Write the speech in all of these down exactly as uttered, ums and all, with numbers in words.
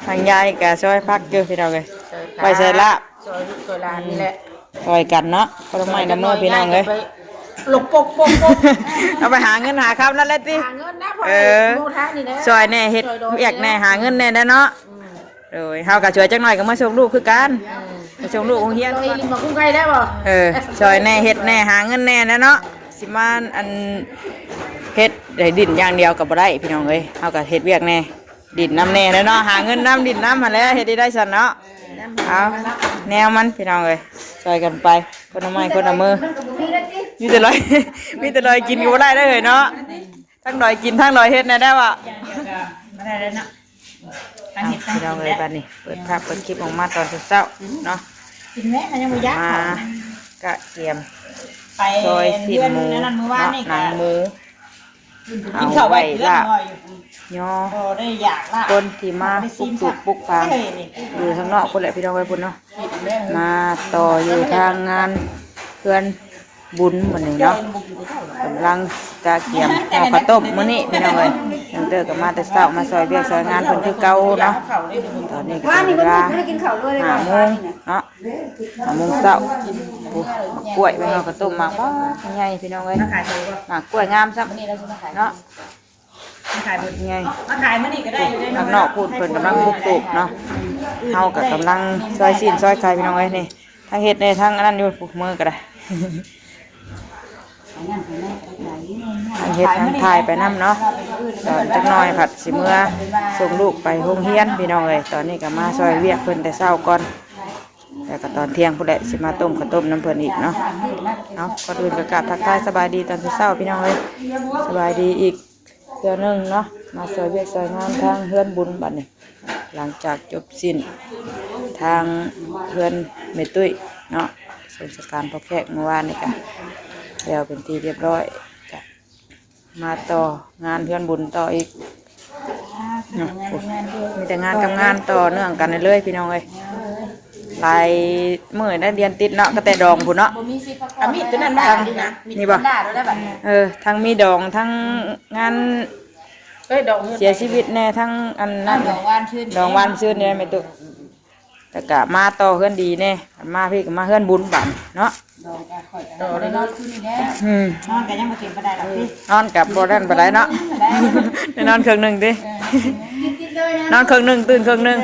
ทางยายก็ซอยผักอยู่พี่น้องเอ้ย ซอยผัก ไว้ใส่ลาบ ซอยลูกซอยหลานนี่แหละ ซอยกันเนาะ คนละไม้ละมือพี่น้องเอ้ย ซอยจักหน่อยยายก็ไปหลบปกปกปก เอาไปหาเงินหาคำนั่นแหละติ หาเงินนะ เออ พ่อแม่หมู่ทางนี่แหละ ซอยแหน่เฮ็ด ซอยดอก เวียกแหน่ แหน่ หาเงินแหน่แหละเนาะ อืม โดย เฮาก็ช่วยจักหน่อยก็มาส่งลูกคือกัน อืม ไปส่งลูกโรงเรียน เราอีหลีมากุ้งไก่ได้บ่ เออ ซอยแหน่เฮ็ดแหน่หาเงินแหน่แหละเนาะ สิมาอันเฮ็ดได้ดินอย่างเดียวก็บ่ได้พี่น้องเอ้ย เฮาก็เฮ็ดเวียกแหน่ ดินนำแหน่แหละเนาะ หาเงินนำดินนำหั่นแหละ เฮ็ดได้ได้ซั่นเนาะ เอา แนวมันพี่น้องเอ้ย ซอยกันไป คนละไม้คนละมือ มีแต่ลอย มีแต่ลอยกินก็บ่ได้เด้อเฮ้ยเนาะ ทั้งลอยกินทั้งลอยเฮ็ดแหน่ได้บ่ อย่างเดียวก็บ่ได้แล้วเนาะ ทั้งเฮ็ดทั้ง พี่น้องเอ้ย กินแล้ว บัดนี้ เปิดภาพเปิดคลิปออกมาตอนเช้าๆเนาะ กินแม่มันยังบ่อยาก มา เขา กะเกียม ไป ซอยสิ้นหมู เดือนนั้นมื้อวานนี่ เนาะ หนังหมู กินข้าวไว้ เอาไว้ลาบ เรื่องน้อยอยู่ ยอ บ่ได้อยากลาบ คนที่มา บ่ได้ซีม ปลุกตูบปลุกปาง เอ้ย นี่ อยู่ข้างนอกพุ้นแหละพี่น้องเอ้ยพุ้นเนาะ มาต่ออยู่ทางงานเพื่อนบุญมื้อนี้เนาะ กำลังกะเกียมห่อข้าวต้มมื้อนี้พี่น้องเอ้ย น้องเตอร์ก็มาแต่เช้ามาซอยเวียกซอยงานเพิ่นคือเก่าเนาะ ตอนนี้ก็เป็นเวลา ว่านี่มันบ่ได้กินข้าวเลย ห้าโมงเนาะ ห้าโมงเช้า โอ้ หมากกล้วยไปห่อข้าวต้มหมาก ว้า ใหญ่พี่น้องเอ้ย มาขายของบ่ หมากกล้วยงามซ้ำ มื้อนี้เราสิมาขาย เนาะ มาขายมื้อ ไง มาขายมื้อนี้ก็ได้อยู่เด้ ข้างนอกพุ้นเพิ่นกำลังปลุกตูบเนาะ เฮาก็กำลังซอยสิ้นซอยไข่พี่น้องเอ้ยนี่ ทั้งเฮ็ดแหน่ทั้งอันนั้นอยู่ ปลุกมือก็ได้ ทั้งเฮ็ดทั้งถ่ายไปนำเนาะ ตอนจักหน่อยผัดสิเมือส่งลูกไปโรงเรียนพี่น้องเอ้ย ตอนนี้ก็มาซอยเวียกเพิ่นแต่เช้าก่อน แล้วก็ตอนเที่ยงพุ้นแหละสิมาต้มข้าวต้มนำเพิ่นอีกเนาะ เอา ก่อนอื่นก็กราบทักทายสบายดีตอนเช้าๆพี่น้องเอ้ย สบายดีอีกเทื่อหนึ่งเนาะ มาซอยเวียกซอยงานทางเฮือนบุญบัดนี้ หลังจากจบสิ้นทางเฮือนแม่ตุ้ยเนาะ ส่งสการพ่อแขกเมื่อวานนี่ก็แล้วเป็นที่เรียบร้อย ก็มาต่องานเฮือนบุญต่ออีกเนาะ โอ้ มีแต่งานกับงานต่อเนื่องกันเลยพี่น้องเอ้ย หลายมื้อได้เดือนติดเนาะ ก็แต่ดองพุ้นเนาะ บ่มีสิทธิ์พักผ่อน อ่ะ มีดตัวนั้นมา ทั้ง ดีนะ มีด นี่บ่ พันดาด้วยได้บัดนี้ เออ ทั้งมีดองทั้งงาน เอ้ย ดองเงิน เสียชีวิตแหน่ทั้งอันนั้น ดองหวานชื่น ดองหวานชื่นแหน่แม่ตุ๊ แล้วก็มาต่อเฮือนดีแหน่ มาพี้ก็มาเฮือนบุญบัดเนาะ ดองก็ข่อยก็บ่ได้นอนคืนนี้แหละ อืม นอนก็ยังบ่เต็มปานใดดอกติ นอนก็บ่นั่นปานใดเนาะ ได้นอนครึ่งหนึ่งติ เออ นอนครึ่งหนึ่งตื่นครึ่งหนึ่ง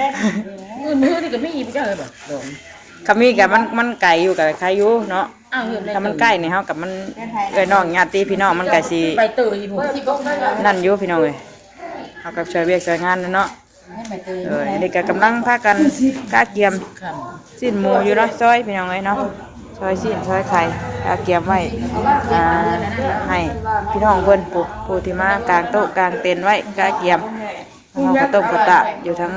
มื้อนี้ก็มีอีกบ่จักเลยบ่ ดอง คันมีก็มัน มันไกลอยู่ก็ไกลอยู่เนาะ อ้าว เฮือน ถ้ามันใกล้นี่เฮากับมัน เอื้อยน้องญาติพี่น้องมันก็สิ ไปเตยอยู่ นั่นอยู่พี่น้องเอ้ย เฮาก็ช่วยเวียกช่วยงานนั่นเนาะ เออ นี่ก็กำลังพากันกะเกียมสิ้นหมูอยู่เนาะ ซอยพี่น้องเอ้ยเนาะ ซอยสิ้นซอยไข่กะเกียมไว้ อ่า ให้พี่น้องเพิ่นผู้ ผู้ที่มากางโต๊ะกางเต็นท์ไว้กะเกียม เฮาก็ต้มข้าวตากอยู่ทาง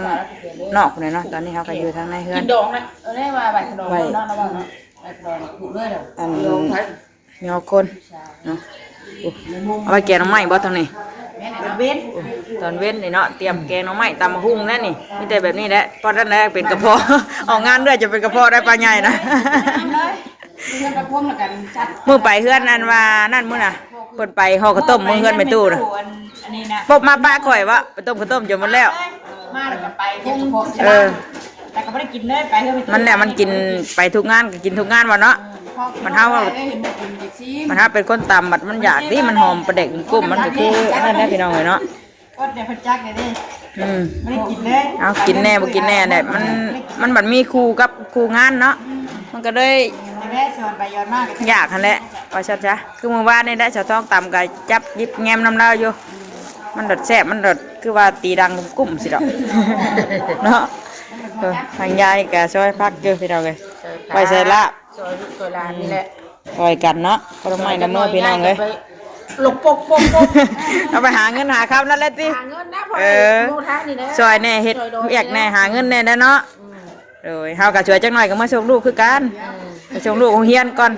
นอกพุ้นแหละเนาะ ตอนนี้เฮาก็อยู่ทางในเฮือน กินดองนะ เออ ได้ว่าใบดอง ไว้ เนาะ ระวังเนาะ ใบดองถูกเลยเด้อ อัน ยอคนเนาะ โอ้ เอาไปแกงหน่อไม้บ่ทางนี้ แม่นนะเว้น โอ้ ตอนเว้นนี่เนาะ เตรียมแกงหน่อไม้ตำบักหุ่งแล้วนี่ มีแต่แบบนี้แหละ เพราะนั่นแหละเป็นกระเพาะ ออกงานด้วยจะเป็นกระเพาะได้ปลาใหญ่นะ เพื่อนกระพงแล้วกันจัด มื้อไปเฮือนนั่นว่านั่นมื้อน่ะ เพิ่นไปห่อข้าวต้มมื้อเฮือนแม่ตู้น่ะ อัน อันนี้นะ ปุ๊บมาปะข่อยว่าไปต้มข้าวต้มจนหมดแล้ว มาแล้วก็ไปเฮ็ดเฉพาะ เออ แต่ก็บ่ได้กินเลย ไปเฮือนแม่ตู้ มันแหละมันกินไปทุกงานก็กินทุกงานว่ะเนาะ อืม มันเฮา เอ้ย เห็นบ่กินจักซี่ มันเฮาเป็นคนตำบัดมันอยากติ มันหอมปลาแดกกุ้ม มันก็คืออันนั้นแหละพี่น้องเอ้ยเนาะ ก็เดี๋ยวเพิ่นจักเลยเด้ อืม บ่ได้กินเลย เอากินแหน่บ่กินแหน่แหละ มัน มันบัดมีคู่กับคู่งานเนาะ มันก็เลย แม่สอนไปย้อนมาก อยากหั่นแหละ ว่าซั่นซะ คือมื้อวานนี่ได้สาวทองตำก็จับหยิบแง้มนำลาวอยู่ มันดดแซ่บ มันดดคือว่าตีดังกุ้มสิดอก เนาะ เออ ทางยายก็ซอยผักอยู่พี่น้องเอ้ย ซอยผัก ไว้ใส่ลาบ ซอยลูกซอยหลานนี่แหละ ซอยกันเนาะ คนละไม้ละมือพี่น้องเอ้ย จักหน่อยยายก็ไปหลบปกปกปก เอาไปหาเงินหาคำนั่นแหละติ หาเงินนะ เออ พ่อแม่หมู่ทางนี่แหละ ซอยแหน่เฮ็ด ซอยดอก เวียกแหน่ หาเงินแหน่แหละเนาะ อืม โดย เฮาก็ช่วยจักหน่อยก็มาส่งลูกคือกัน อืม ไปส่งลูกโรงเรียนก่อน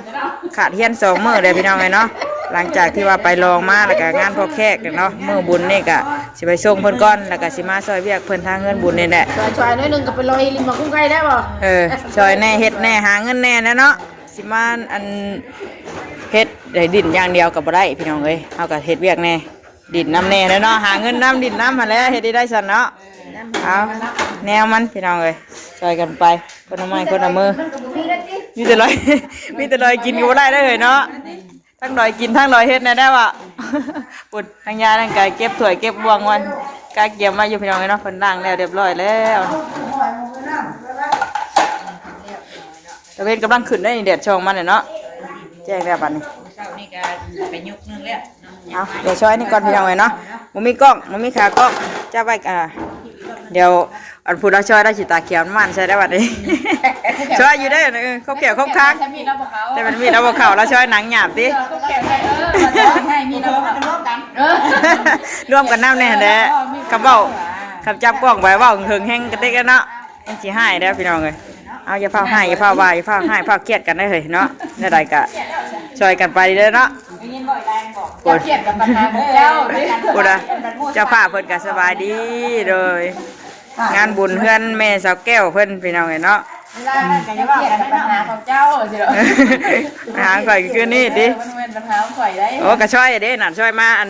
ขาดเรียนสองมื้อเด้อพี่น้องเอ้ยเนาะ หลังจากที่ว่าไปลองมาแล้วก็งานพ่อแขกเนาะ มื้อบุญนี่ก็สิไปส่งเพิ่นก่อน แล้วก็สิมาซอยเวียกเพิ่นทางเฮือนบุญนี่แหละ ซอยๆหน่อยหนึ่งก็ไปลอยลิมมากุ้งไก่ได้บ่ เออ ซอยแหน่เฮ็ดแหน่หาเงินแหน่นะเนาะ สิมาอันเฮ็ดได้ดินอย่างเดียวก็บ่ได้พี่น้องเอ้ย เฮาก็เฮ็ดเวียกแหน่ ดินนำแหน่แล้วเนาะ หาเงินนำดินนำหั่นแหละ เฮ็ดได้ได้ซั่นเนาะ เอาแนวมันพี่น้องเอ้ย ช่วยกันไป คนละไม้คนละมือ มันก็บ่มีแล้วติ มีแต่ลอย มีแต่ลอยกินก็บ่ได้เด้อเฮ้ยเนาะ ทั้งลอยกินทั้งลอยเฮ็ดแน่ได้วะ ปุดทั้งยาทั้งกายเก็บถ้วยเก็บบ่วงวัน กาเกียมมาอยู่พี่น้องเอ้ยเนาะ เพิ่นล้างแล้วเรียบร้อยแล้ว ตะเวนกำลังขึ้นได้นี่ แดดช่องมันน่ะเนาะ แจ้งแล้วบัดนี้ เช้านี่ก็ไปยกนึงแล้ว เอา เดี๋ยวช่วยนี่ก่อนพี่น้องเอ้ยเนาะ บ่มีกล้อง บ่มีขากล้อง จับไว้ อ่า เดี๋ยว อันพูดแล้วช่วยได้สิตาเขียวมันใช่ได้บัดนี้ ช่วยอยู่ได้อ เออ เขาเขียวเขาค้าง ใช้มีดแล้วบ่เขา แต่มันมีดแล้วบ่เขา แล้วช่วยหนังหยาบติ เออ เขาเขียวใส่ เออ มาต้องให้มีดแล้วบ่เขา ร่วมกัน เออ ร่วมกันนำแน่แหละ คำเว้า คำจับกล้องไว้เว้าเฮิงแฮงกระเต็กแล้วเนาะ มันสิหายแล้วพี่น้องเอ้ย เอาอย่าเฝ้าหาย อย่าเฝ้าว่า อย่าเฝ้าหาย เฝ้าเครียดกันได้อเฮ้ยเนาะ แนวใดก็ช่วยกันไปเด้อเนาะ ได้ยินบ่อยแรงบอก โอ้ย เจ้าเขียนกับประธานเจ้า โอ้ยนะ เจ้าภาพเพิ่นก็สบายดีโดย งานบุญเฮือนแม่สาวแก้วเพิ่นพี่น้องเอ้ยเนาะ เวลานั้นก็อย่าว่ากันปัญหาของเจ้าสิเนาะ ปัญหาข่อยคืนนี้ติ เออ มันเป็นปัญหาของข่อยได้ โอ้ ก็ช่วยเด้นั่น ช่วยมาอัน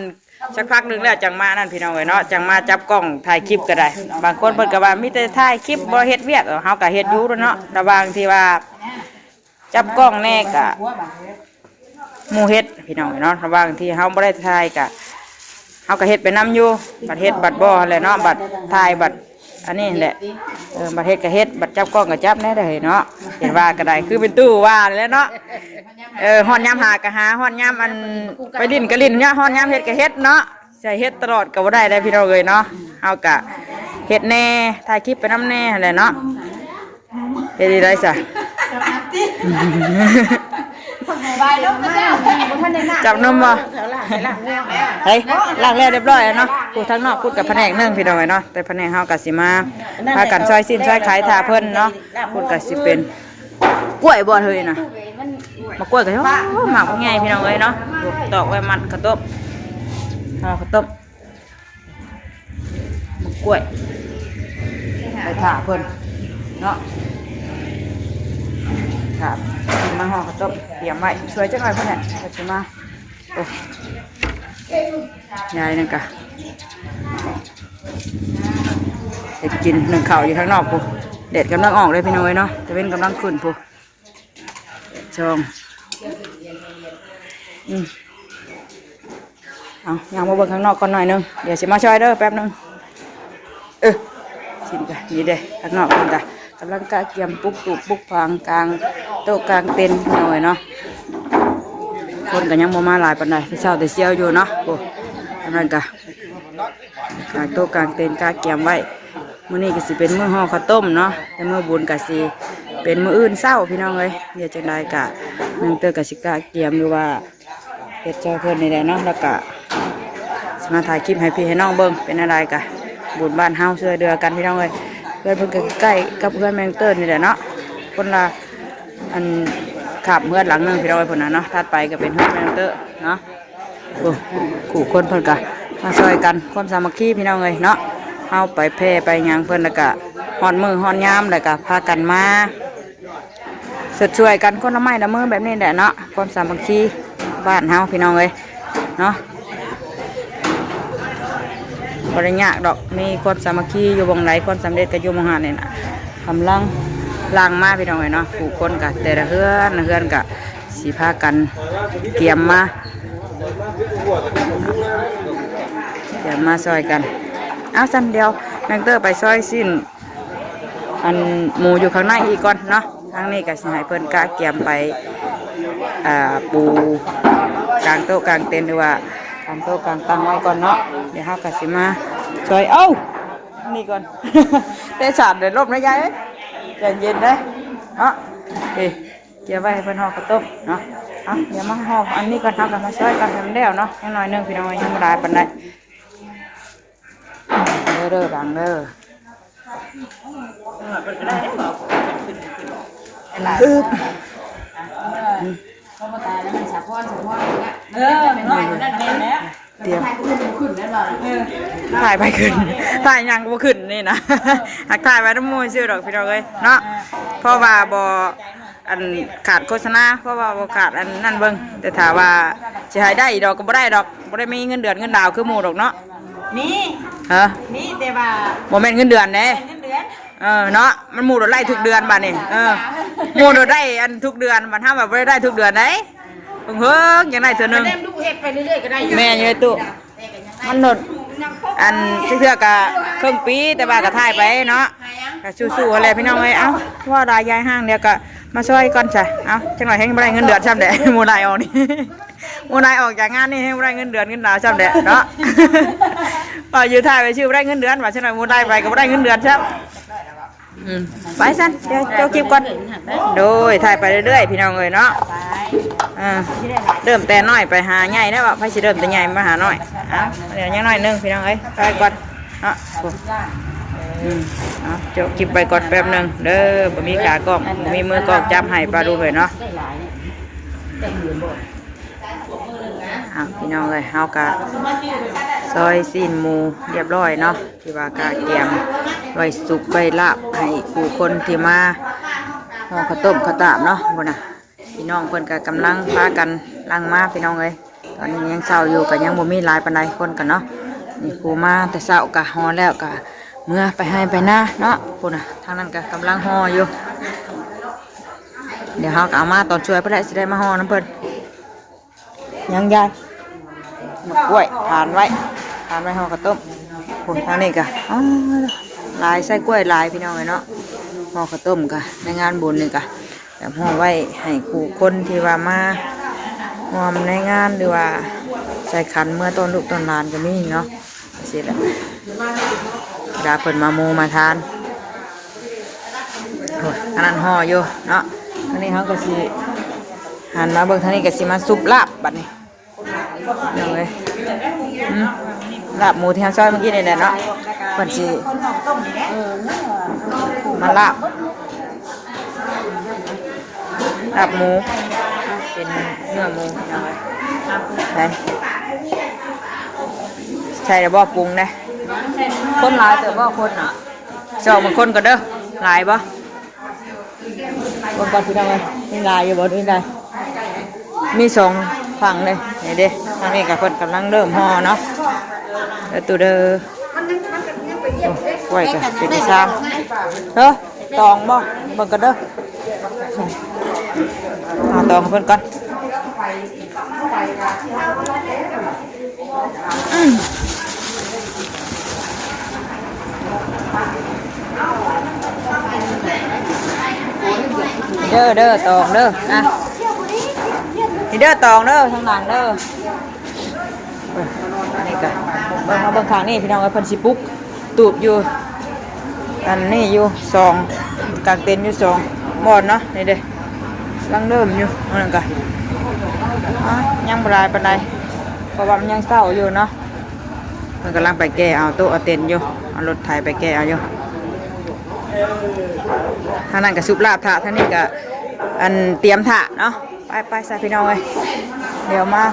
สักพักหนึ่งแล้วจังมานั่นพี่น้องเอ้ยเนาะ จังมาจับกล้องถ่ายคลิปก็ได้ บางคนเพิ่นก็ว่ามีแต่ถ่ายคลิปบ่เฮ็ดเวียก เออ เฮาก็เฮ็ดอยู่เนาะ ระหว่างที่ว่าจับกล้องแน่ก็หมู่เฮ็ดพี่น้องเอ้ยเนาะ ระหว่างที่เฮาบ่ได้ถ่ายก็เฮาก็เฮ็ดไปนำอยู่ บัดเฮ็ดบัดบ่หั้นแหละเนาะ บัดถ่ายบัดอันนี้แหละ เออ บัดเฮ็ดก็เฮ็ด บัดจับกล้องก็จับแน่เด้อเนาะ เห็นว่าก็ได้ คือเป็นตู้ว่าแหละเนาะ เออ ฮอดยามหาก็หา ฮอดยามอันไปลิ้นก็ลิ้นเนาะ ฮอดยามเฮ็ดก็เฮ็ดเนาะ ใส่เฮ็ดตลอดก็บ่ได้เด้อพี่น้องเอ้ยเนาะ เฮากะเฮ็ดแน่ ถ่ายคลิปไปนำแน่หั้นแหละเนาะ เฮ็ดได้ซะ บายลงมาแล้ว บ่ทันได้ล้าง จับนมบ่ เฮ้ย ล้างแล้วเรียบร้อยแล้วเนาะ ผู้ทางนอกพูดกับแผนกหนึ่งพี่น้องเอ้ยเนาะ แต่แผนกเฮากะสิมา พากันซอยสิ้นซอยขายถ่าเพิ่นเนาะ พูดกะสิเป็น กล้วยบ่เฮ้ยนะ มะกล้วยก็ โอ้ หมากบักใหญ่พี่น้องเอ้ยเนาะ ตอกไว้มัดข้าวต้ม ห่อข้าวต้ม มะกล้วย ไปถ่าเพิ่นเนาะ ครับ มาห่อข้าวต้ม เตรียมไว้ ช่วยจักหน่อยเพิ่นแหละ ก็สิมา โอ้ ยายนั่นกะ เฮ็ดกินนึ่งข้าวอยู่ข้างนอกพุ้น แดดกำลังออกเลยพี่น้องเอ้ยเนาะ ตะเว็นกำลังขึ้นพุ้น ช่อง อืม เอา ย่างมาเบิ่งข้างนอกก่อนหน่อยหนึ่ง เดี๋ยวสิมาช่วยเด้อแป๊บหนึ่ง เออ สินกะนี่เด้ ข้างนอกเพิ่นกะกำลังกะเกียมปลุกตูบปลุกฝางกลางโต๊ะกลางเต็นท์หน่อยเนาะ คนก็ยังบ่มาหลายปานใด แต่เช้าแต่เซี้ยวอยู่เนาะ โอ้ อันนั้นกะ กลางโต๊ะกลางเต็นท์กะเกียมไว้ มื้อนี้ก็สิเป็นมื้อห่อข้าวต้มเนาะ แต่มื้อบุญก็สิเป็นมื้ออื่นเช้าพี่น้องเอ้ย เดี๋ยวจังใดกะนึ่งเตอร์ก็สิกะเกียมอยู่ว่า เฮ็ดช่วยเพิ่นนี่แหละเนาะ แล้วก็สิมาถ่ายคลิปให้พี่ให้น้องเบิ่ง เป็นอะไรกะบุญบ้านเฮาช่วยเหลือกันพี่น้องเอ้ย เพื่อนเพิ่นก็ใกล้กับเพื่อนแมงเติร์นนี่แหละเนาะ คนละอันข้ามเพื่อนหลังหนึ่งพี่น้องเอ้ย เพิ่นน่ะเนาะ ถัดไปก็เป็นเพื่อนแมงเติร์นเนาะ โอ้ คู่คนเพิ่นก็มาช่วยกัน ความสามัคคีพี่น้องเอ้ยเนาะ เฮาไปแพร่ไปหยังเพิ่นแล้วก็ฮอดมื้อฮอดยามแล้วก็พากันมา ช่วยๆกันคนละไม้ละมือแบบนี้แหละเนาะ ความสามัคคีบ้านเฮาพี่น้องเอ้ยเนาะ บ่ได้ยากดอก มีความสามัคคีอยู่หม่องใด ความสำเร็จก็อยู่หม่องหั้นนี่นะ กำลังล้างมาพี่น้องเอ้ยเนาะ ผู้คนก็แต่ละเฮือนละเฮือนก็สิพากันเตรียมมา เตรียมมาช่วยกัน เอาซั่นเดียว แมงเตอร์ไปซอยสิ้น อันหมูอยู่ข้างในอีกก่อนเนาะ ทางนี้ก็สิให้เพิ่นกะเกียมไป อ่า ปูกลางโต๊ะกลางเต็นท์หรือว่ากลางโต๊ะกลางตังไว้ก่อนเนาะ เดี๋ยวเฮาก็สิมาช่วย เอ้า นี่ก่อน เตะสาดเดี๋ยวลบนะยายเอ้ย ใจเย็นเด้อ เนาะ เอ้ย เกียมไว้ให้เพิ่นห่อข้าวต้มเนาะ เอา เดี๋ยวมาห่ออันนี้ก่อน เฮาก็มาช่วยกันทำแล้วเนาะ ยังหน่อยหนึ่งพี่น้อง ยังบ่หลายปานใด เด้อเด้อดังเด้อ อึ๊บ เพราะว่าตายแล้วมันสะพอนสะพอนอย่างเงี้ย เออ มันน้อยนั่นเองแล้ว เตรียม ถ่ายขึ้นบ่ขึ้นได้บ่ เออ ถ่ายไปขึ้น ถ่ายหยังบ่ขึ้นนี่นะ หากถ่ายไว้นำหมู่ซื่อดอกพี่น้องเอ้ยเนาะ เพราะว่าบ่ อันขาดโฆษณา เพราะว่าบ่ขาดอันนั่นเบิ่ง แต่ถ้าว่าสิให้ได้ดอกก็บ่ได้ดอก บ่ได้มีเงินเดือนเงินดาวคือหมู่ดอกเนาะ มี ฮะ มีแต่ว่า บ่แม่นเงินเดือนเด้ เงินเดือน เออเนาะ มันหมู่โดดได้ทุกเดือนบัดนี้ เออ หมู่โดดได้อันทุกเดือน บัดเฮาแบบบ่ได้ได้ทุกเดือนเด้ เพิ่งๆ ยังได้เทื่อหนึ่ง เล่มลูกเฮ็ดไปเรื่อยๆก็ได้ แม่นอยู่ตู้ มันโดด อันเทื่อๆกะครึ่งปี แต่ว่ากะถ่ายไปเนาะ กะสู้ๆหั่นแหละพี่น้องเอ้ย เอ้า ว่าหลายยายห้างเดียวกะมาช่วยก่อนจ้ะ เอ้า จังหน่อยแฮงบ่ได้เงินเดือนซ้ำแหละ หมู่นายออกนี่ หมู่นายออกจากงานนี่แฮงบ่ได้เงินเดือนเงินดาวซ้ำแหละเนาะ ว่าอยู่ถ่ายไปซื่อบ่ได้เงินเดือน ว่าจังหน่อยหมู่นายไปกะบ่ได้เงินเดือนซ้ำ อืม ไปซั่น เดี๋ยวจบคลิปก่อน โดย ถ่ายไปเรื่อยๆ พี่น้องเอ้ยเนาะ อ่า เริ่มแต่น้อยไปหาใหญ่แล้ว ไผสิเริ่มแต่ใหญ่มาหาน้อย เอ้า เดี๋ยวยังน้อยหนึ่งพี่น้องเอ้ย ไปก่อนเนาะ อืม เอาจบคลิปไปก่อนแป๊บหนึ่งเด้อ บ่มีขากล้อง บ่มีมือกล้องจับให้ปลาดุกเอ้ยเนาะ อ่ะ พี่น้องเอ้ย เฮากะซอยซีนหมูเรียบร้อยเนาะ ที่ว่ากะเตรียมไว้สุกไว้ลาบให้ผู้คนที่มาห่อข้าวต้มข้าวตาบเนาะ พุ้นน่ะ พี่น้องเพิ่นกะกำลังพากันลังมาพี่น้องเอ้ย ตอนนี้ยังเช้าอยู่กะยังบ่มีหลายปานใดคนกะเนาะ นี่ผู้มาแต่เช้ากะห่อแล้วกะเมือไปไฮ่ไปนาเนาะ พุ้นน่ะ ทางนั้นกะกำลังห่ออยู่ เดี๋ยวเฮากะเอามาตอนช่วยเพิ่นแหละ สิได้มาห่อนำเพิ่น ยังยาย หมากกล้วย ผ่านไว้ ผ่านไว้ห่อข้าวต้ม พุ้น ทางนี้กะ อ๋อ หลาย ใส่กล้วยหลายพี่น้องเอ้ยเนาะ ห่อข้าวต้มกะ ในงานบุญนี่กะ แบบห่อไว้ให้ผู้คนที่ว่ามาร่วมในงาน หรือว่าใส่ขันเมือต้อนลูกต้อนหลานกะมีเนาะ สิละ เวลาเพิ่นมาหมู่มาทาน โอ้ย อันนั้นห่ออยู่เนาะ อันนี้เฮากะสิหันมาเบิ่งทางนี้กะสิมาซุปลาบบัดนี้ เอาเลย อืม ลาบหมูที่เฮาซอยเมื่อกี้นี่แหละเนาะ เพิ่นสิมาลาบ ลาบหมู เป็นเนื้อหมู เอาเลย ไป ใส่แล้วบ่ปรุงนะ คนหลายเติบบ่คนน่ะ สองบางคนก็เด้อ หลายบ่ เบิ่งก่อนพี่น้องเอ้ย มีหลายอยู่บ่ มีหลาย มีสองฝั่งเลย นี่เด้ ทางนี้กะเพิ่นกำลังเริ่มห่อเนาะ แล้วตู้เด้อ โอ้ย กล้วยกะเป็นซ้ำ เฮ้อ ตองบ่ เบิ่งก่อนเด้อ เอาตองเพิ่นก่อน เด้อเด้อตองเด้อ อ่ะ นี่เด้อตองเด้อ ทางหลังเด้อ เออ อันนี้กะ เบิ่งมาเบิ่งข้างนี้พี่น้องเอ้ย เพิ่นสิปลุก ตูบอยู่ อันนี้อยู่สอง กางเต็นท์อยู่สองบ่อนเนาะ นี่เด้ ลังเริ่มอยู่ อันนั้นกะ อ่ะ ยังบ่หลายปานใด เพราะว่ามันยังเช้าอยู่เนาะ มันกำลังไปแก้เอาโต๊ะเอาเต็นท์อยู่ เอารถไถไปแก้เอาอยู่ ทางนั้นกะซุปลาบถ่า ทางนี้กะ อันเตรียมถ่าเนาะ ไปไปซะพี่น้องเอ้ย เดี๋ยวมา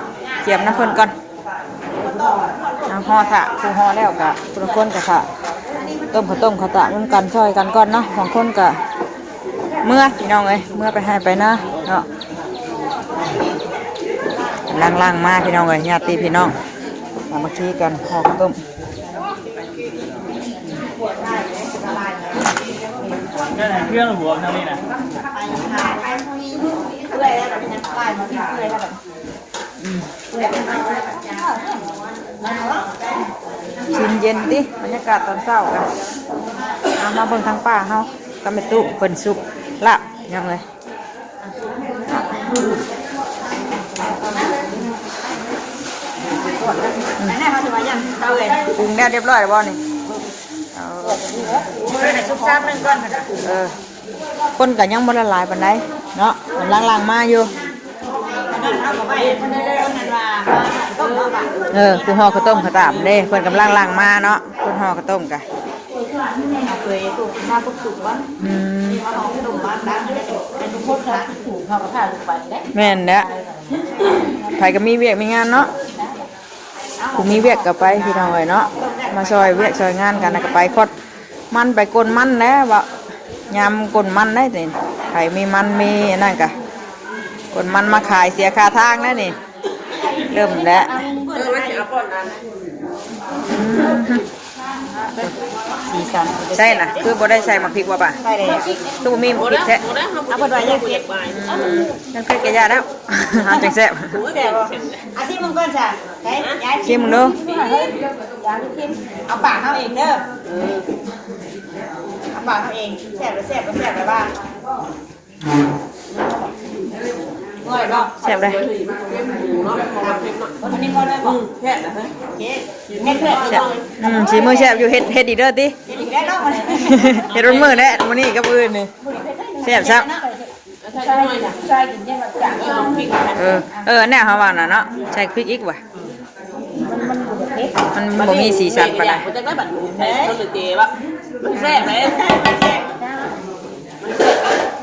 เตรียมน้ำเพิ่นก่อน เอาห่อถ่า ผู้ห่อแล้วกะ ผู้ละคนกะถ่า ต้มข้าวต้มข้าวตาบนำกันซอยกันก่อนเนาะ บางคนกะ เมือพี่น้องเอ้ย เมือไปไฮ่ไปนาเนาะ ลังๆมาพี่น้องเอ้ย ญาติพี่น้อง สามัคคีกัน ห่อข้าวต้ม เครื่องหัวทางนี้นะ สินเย็นติ บรรยากาศตอนเช้ากัน เอามาเบิ่งทางป้าเฮา กับแม่ตู้เพิ่นซุปลาบยังเลย ปรุงแล้วเรียบร้อยแล้วบ่นี่ เอา ซุปซ้ำหนึ่งก่อน เออ คนกะยังบ่ละหลายปานใดเนาะ กำลังลังมาอยู่ เออ ผู้ห่อข้าวต้มข้าวตาบเด้ เพิ่นกำลังลังมาเนาะ คนห่อข้าวต้มกะ อืม แม่นแล้ว ไผกะมีเวียกมีงานเนาะ ผู้มีเวียกกะไปพี่น้องเอ้ยเนาะ มาซอยเวียกซอยงานกันนะกะไป คดมันไปกลมันแหละ เว้ายามกลมันได้นี่ ไผมีมันมีอันนั้นกะ กลมันมาขายเสียค่าทางแล้วนี่ เริ่มแล้ว อืม สีสัน ใช่น่ะ คือบ่ได้ใส่หมากพริกบ่ปะ ใส่เลยอะ คือบ่มีหมากพริกแท้ เอาเพิ่นว่าย่านเผ็ด อืม ย่านเผ็ดก็ย่าแล้ว หาจังแซ่บ แซ่บบ่ อาซิมมึงก่อนจ้ะ ไหน ยาย ชิมมึงดู เอาปากเฮาเองเด้อ เอาปากเฮาเอง แซ่บหรือแซ่บบ่แซ่บหรือว่า อร่อยเนาะ แซ่บเลย อันนี้พอได้บ่ อืม แซ่บนะฮะ โอเค เฮ็ดเถอะ แซ่บ อืม สีมือแซ่บอยู่ เฮ็ด เฮ็ดอีกเด้อติ เฮ็ดอีกแล้วเนาะ เฮ็ดมันมื้อแหละ มื้อนี้กับมื้ออื่นนี่ แซ่บซ้ำ เออ เออ แน่เฮาว่าน่ะเนาะ ใส่พริกอีกว่ะ มัน มันบ่มีสีสันปานใด มันจะได้บัดหมูแท้ มันเลยเจ๊วะ มันแซ่บเลย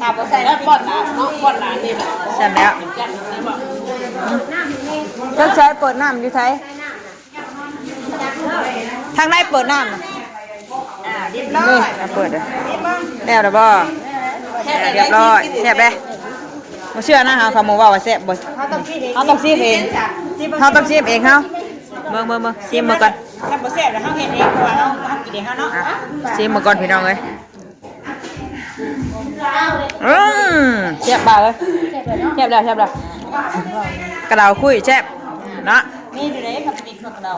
ตาบ่ใส่แล้วป้อนหลานเนาะ ป้อนหลานนี่แบบ แซ่บแล้ว จัดเลยบอก เจ้าชายเปิดน้ำอยู่ไส ทางในเปิดน้ำน่ะ อ่า เรียบร้อย นี่ เอาเปิดเลย แล้วล่ะบ่ แซ่บเลย เรียบร้อย แซ่บเลย บ่เชื่อนะ เฮาเขามาเว้าว่าแซ่บบ่ เฮาต้องชิมเอง เฮาต้องชิมเอง เฮาต้องชิมเองเฮา เบิ่ง เบิ่ง เบิ่ง ชิมมาก่อน ถ้าบ่แซ่บแล้วเฮาเฮ็ดเอง เพราะว่าเฮา เฮากินเองเฮาเนาะ อ่ะ ชิมมาก่อนพี่น้องเอ้ย อืม แซ่บบ่าวเอ้ย แซ่บแล้ว แซ่บแล้ว กระเดาคุยแซ่บเนาะ มีอยู่ในคำติดกระเดา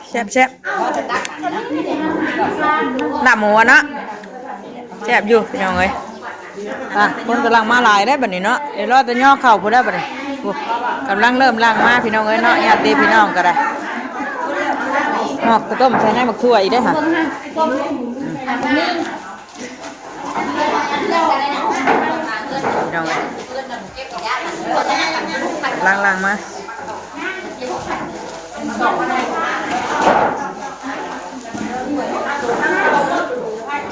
แซ่บแซ่บ ลาบหมูอะเนาะ แซ่บอยู่พี่น้องเอ้ย อ่ะ คนกำลังมาหลายได้อบัดนี้เนาะ เดี๋ยวรอแต่ย่อเข่าพู้นได้อบัดนี้ โอ้ กำลังเริ่มหลั่งมาพี่น้องเอ้ยเนาะ ญาติพี่น้องก็ได้ หอกข้าวต้มใส่ในหมากถั่วอีกได้อค่ะ พี่น้องเอ้ย หลั่งๆมา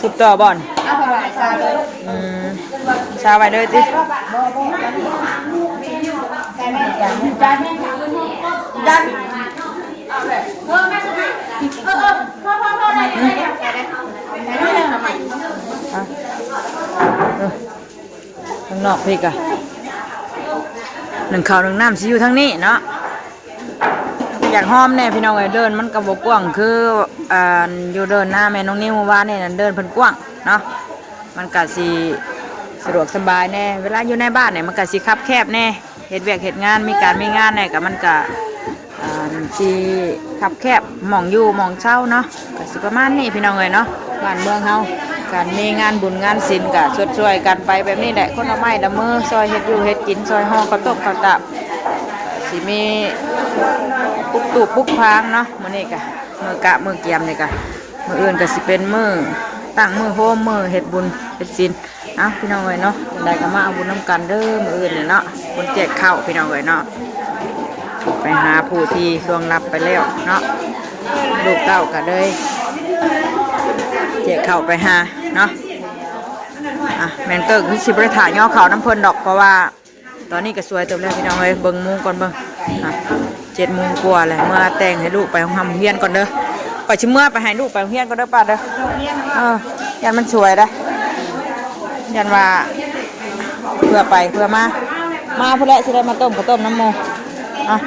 สุกต่อบ่อน เอาไปไว้ซาเลย อืม ซาไว้เลยติ ดัน อ่ะ เออ ข้างนอกพี่กะ หนึ่งข้าวหนึ่งน้ำสิอยู่ทางนี้เนาะ อยากหอมแน่พี่น้องเอ้ย เดินมันก็บ่กว้างคือ อ่า อยู่เดินหน้าแม่น้องนิวเมื่อวานนี่นั่น เดินเพิ่นกว้างเนาะ มันก็สิสะดวกสบายแน่ เวลาอยู่ในบ้านเนี่ยมันก็สิคับแคบแน่ เฮ็ดเวียกเฮ็ดงาน มีการมีงานแน่ก็มันก็ อ่า สิคับแคบหม่องอยู่หม่องเซาเนาะ ก็สิประมาณนี้พี่น้องเอ้ยเนาะ บ้านเมืองเฮา การมีงานบุญงานศีลก็ชดช่วยกันไปแบบนี้แหละ คนละไม้ละมือ ซอยเฮ็ดอยู่เฮ็ดกิน ซอยห่อข้าวต้มข้าวตาบ สิมีปลุกตูบปลุกพางเนาะ มื้อนี้ก็มื้อกะมื้อเกียมนี่ก็ มื้ออื่นก็สิเป็นมื้อตั้งมื้อโฮม มื้อเฮ็ดบุญเฮ็ดศีล เอ้า พี่น้องเอ้ยเนาะ จั่งใดก็มาเอาบุญนำกันเด้อ มื้ออื่นนี่เนาะ คนแจกข้าวพี่น้องเอ้ยเนาะ ไปหาผู้ที่ล่วงลับไปแล้วเนาะ ลูกเต้าก็เลย แจกข้าวไปหาเนาะ อ่ะ แม่นเกิกคือสิบ่ได้ถ่ายย่อข้าวนำเพิ่นดอก เพราะว่า ตอนนี้ก็สวยเติบแล้วพี่น้องเอ้ย เบิ่งโมงก่อนเบิ่ง อ่ะ เจ็ดโมงกว่าแล้ว เมื่อแต่งให้ลูกไปโรงเรียนก่อนเด้อ ข้อยสิเมื่อไปให้ลูกไปโรงเรียนก่อนเด้อป้าเด้อ เออ ย่านมันสวยเด้อ ย่านว่า เพื่อไปเพื่อมา มาพุ้นแหละสิได้มาต้มข้าวต้มนำหมู่ อ่ะ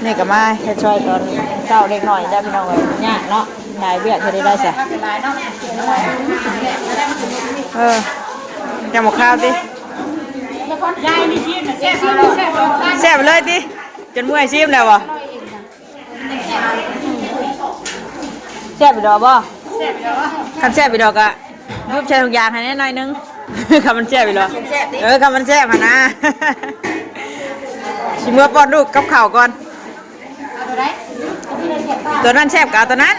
นี่ก็มาเฮ็ดซอยตอนเช้าเล็กน้อยได้พี่น้องเอ้ย ยากเนาะ หลายเวียกเฮ็ดได้ได้ซะ เออ ยังบ่คาวติ แซ่บเลยติ จนเมื่อยซิมแล้วบ่ แซ่บอีดอกบ่ คันแซ่บอีดอกกะยุบใส่ถุงยางให้แน่หน่อยนึง คันมันแซ่บอีดอก เออ คันมันแซ่บหั่นนะ สิเมื่อป้อนลูกกับข้าวก่อน ตัวนั้นแซ่บกะเอาตัวนั้น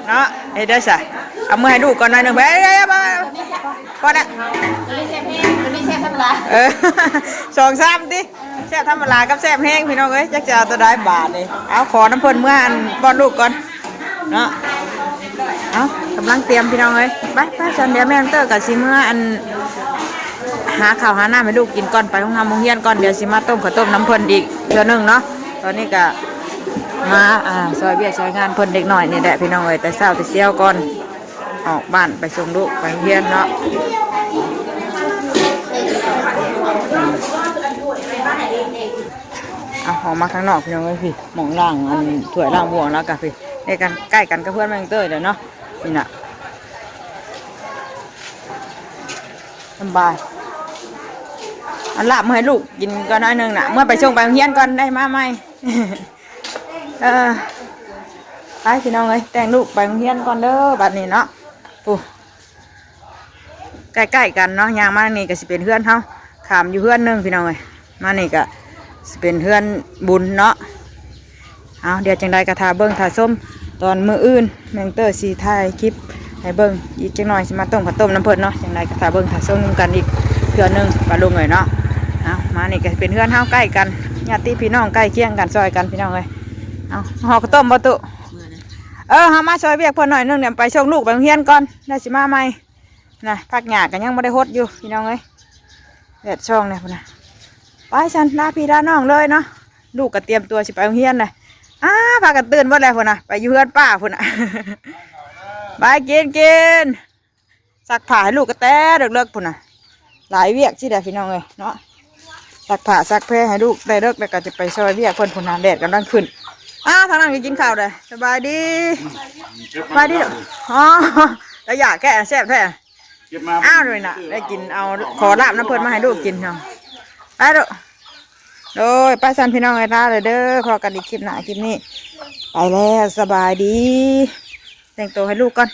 เนาะ เฮ็ดได้ซะ เอามือให้ลูกก่อนหน่อยนึง ไป ไป ไป ไป ก่อนนะ ตัวนี้แซ่บแห้ง ตัวนี้แซ่บธรรมดา เออ สองสามติ แซ่บธรรมดากับแซ่บแห้งพี่น้องเอ้ย จักจะเอาตัวใดบาดนี่ เอาขอน้ำเพิ่นเมื่ออันป้อนลูกก่อน เนาะ เอากำลังเตรียมพี่น้องเอ้ย ไป ไป ซั่นเดี๋ยวแม่น้องเตอร์ก็สิเมื่ออัน หาข้าวหาน้ำให้ลูกกินก่อน ไปโรงงานโรงเรียนก่อน เดี๋ยวสิมาต้มข้าวต้มนำเพิ่นอีกเทื่อนึงเนาะ ตอนนี้ก็มา อ่า ซอยเวียกซอยงานเพิ่นเล็กน้อยนี่แหละพี่น้องเอ้ย แต่เช้าแต่เสี้ยวก่อน ออกบ้านไปส่งลูกไปโรงเรียนเนาะ เอาออกมาข้างนอกพี่น้องเอ้ย พี่หม่องล้างอันถ้วยล้างบ่วงแล้วกะพี่ ใกล้กัน ใกล้กันกับเพื่อนแม่น้องเต้ยเลยเนาะ นี่น่ะ สบาย เอาลาบมาให้ลูกกินก่อนหน่อยหนึ่งน่ะ เมื่อไปส่งไปโรงเรียนก่อน ได้มาใหม่ เออ ไปพี่น้องเอ้ย แต่งลูกไปโรงเรียนก่อนเด้อ บัดนี้เนาะ ปู ใกล้ๆกันเนาะ ย่างมานี่ก็สิเป็นเฮือนเฮา ข้ามอยู่เฮือนหนึ่งพี่น้องเอ้ย มานี่ก็สิเป็นเฮือนบุญเนาะ เอา เดี๋ยวจังใดก็ถ่าเบิ่งถ่าชม ตอนมื้ออื่น แม่น้องเต้ยสิถ่ายคลิปให้เบิ่ง อีกจังหน่อยสิมาต้มข้าวต้มน้ำเพิ่นเนาะ จังใดก็ถ่าเบิ่งถ่าชมนำกันอีกเทื่อหนึ่ง ป้าลุงเอ้ยเนาะ เอา มานี่ก็เป็นเฮือนเฮาใกล้กัน ญาติพี่น้องใกล้เคียงกัน ซอยกันพี่น้องเอ้ย เอา ห่อข้าวต้มบ่ตุ เออ เฮามาซอยเวียกเพิ่นหน่อยหนึ่ง เดี๋ยวไปส่งลูกไปโรงเรียนก่อน ได้สิมาใหม่ นะ ผักหญ้าก็ยังบ่ได้หดอยู่พี่น้องเอ้ย แดดส่องเนี่ยพุ้นนะ ไปซั้น ลาพี่ลาน้องเลยเนาะ ลูกก็เตรียมตัวสิไปโรงเรียนเลย อ้า พากันตื่นหมดแล้วพุ้นนะ ไปอยู่เฮือนป้าพุ้นนะ ไปกินกิน ซักผ้าให้ลูกก็แต่เลิกๆพุ้นนะ หลายเวียกสิได้พี่น้องเอ้ยเนาะ ซักผ้าซักแพรให้ลูกแต่เลิก แล้วก็จะไปซอยเวียกเพิ่นพุ้นนะ แดดกำลังขึ้น อ้า ทางนั้นก็กินข้าวเลย สบายดี สบายดี อ๋อ แล้วอยากแค่แซ่บแท้ เก็บมา อ้าวเลยน่ะ ได้กินเอา ขอลาบน้ำเพิ่นมาให้ลูกกินเนาะ ไปลูก โดย ไปซั้นพี่น้องเอ้ย ลาเลยเด้อ พอกันอีกคลิปหน้าคลิปนี้ ไปแล้ว สบายดี แต่งตัวให้ลูกก่อน